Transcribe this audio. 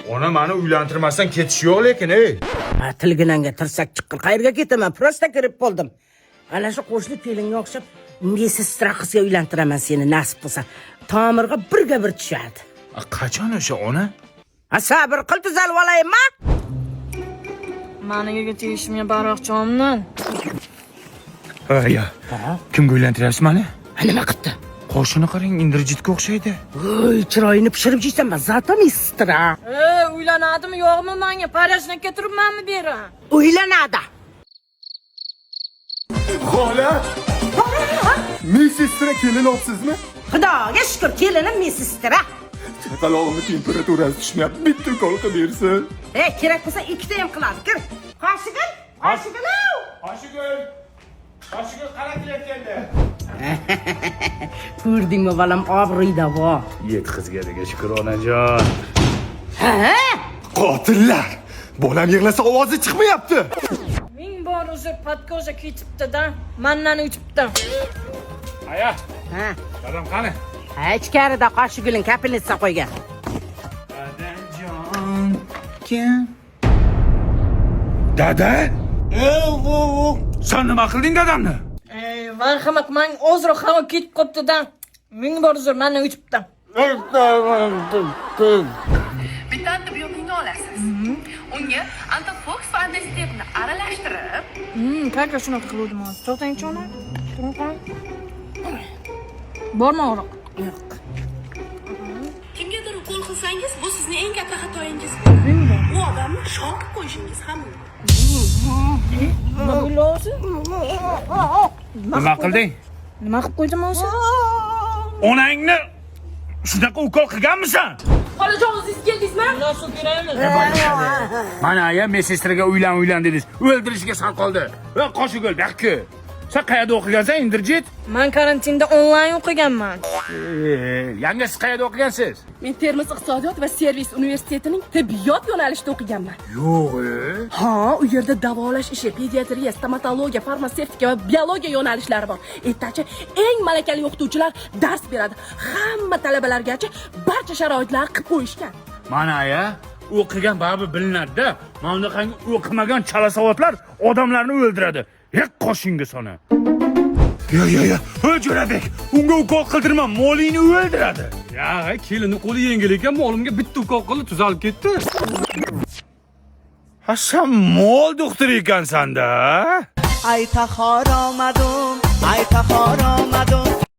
Ona, mani uylantirmasdan ketish yo'q lekin, ey. Ha, tilginanga tirsak chiqqan. Qayerga ketaman? Просто kirib qoldim. Ana shu qo'shni kelinga o'xshab медсестра qizga uylantiraman seni, nasib qilsa. Tomirga birga bir tushadi. A, qachon o'sha, ona? Ha, sabr qil, tuzalib olaymi? Mani yerga tegishimga baroqchomdan. Ya. Kimga uylantiryapsiz mani? Ha, nima qildi? Qoshini qarang, Indrajitga o'xshaydi. Voy, chiroyini pishirib yeysan, зато медсестра. E, uylanadimi yo'qmi manga? Parajnikka turibmanmi beri? Uylanadi. Xola! Медсестра kelin olibsizmi? Xudoga shukur, kelinim медсестра. Chaqalog'imni temperaturasi tushmayapti. Bitta ukol qilib bersin. E, kerak bo'lsa ikkita ham qiladi. Kir. Qoshigul, Qoshigul. Qoshigul. Qoshigul, qara, keldi. Ko'rdingmi, bolam, obro'yda vo. Yetkazganiga shukur, onajon. Ha? Qotillar! Bolam yig'lasa ovozi chiqmayapti. Ming bor uzr, подкожа ketibdi-da. Mandan o'tibdi. Aya, Ha. dadam qani? Ha, ichkarida Qoshigulin капельница qo'ygan. Dadajon kim? Dada? Sen nima qilding dadamni? Ey, marhamat, mang ozroq havo ketib qolibdi-da. Ming bor uzr, mandan o'tibdi. Bitta antibiotikni olasiz. Unga Antifox va Antistepni aralashtirib, Как раз shunaqa qiluvdim hozir. To'xtangchi, ona. Turing qoling. Bormi og'riq? Yo'q. Kimgadir ukol qilsangiz, bu sizning eng katta xatoyingiz bo'ladi. U odamni shok qilib qo'yishingiz ham mumkin. Nima bo'ldi o'zi? Nima qilding? Nima qilib qo'ydim o'zi? Onangni shunaqa ukol qilganmisan? Xolajon, o'zingiz keldingizmi? Suv kerakmi? Mana aya, медсестра ga uylan, uylan dedingiz. O'ldirishga sal qoldi. Va Qoshigul, bu. Sen qayerda o'qigansan, Indirjit? Man karantinda onlayn o'qiganman. Yanga, siz qayerda o'qigansiz? Men Termiz iqtisodiyot va servis universitetining tibbiyot yo'nalishida o'qiganman. Yo'q, e. Ha, u yerda davolash ishi, pediatriya, stomatologiya, farmatsevtika va biologiya yo'nalishlari bor. Ertachi eng malakali o'qituvchilar dars beradi. Hamma talabalargacha barcha sharoitlar qilib qo'yishgan. Mana aya, o'qigan baribir bilinadi-da. Mana bunaqangi o'qimagan chalasavodlar odamlarni o'ldiradi. Yo'q qoshingga sona. Yo yo yo, ey Jo'rabek, unga ukol qildirma, molingni o'ldiradi. Ya, kelinni qo'li yengil ekan, molimga bitta ukol qildi, tuzalib ketdi. Ha, sen mol doktori ekansan-da. Ay taxor omadum, ay taxor omadum.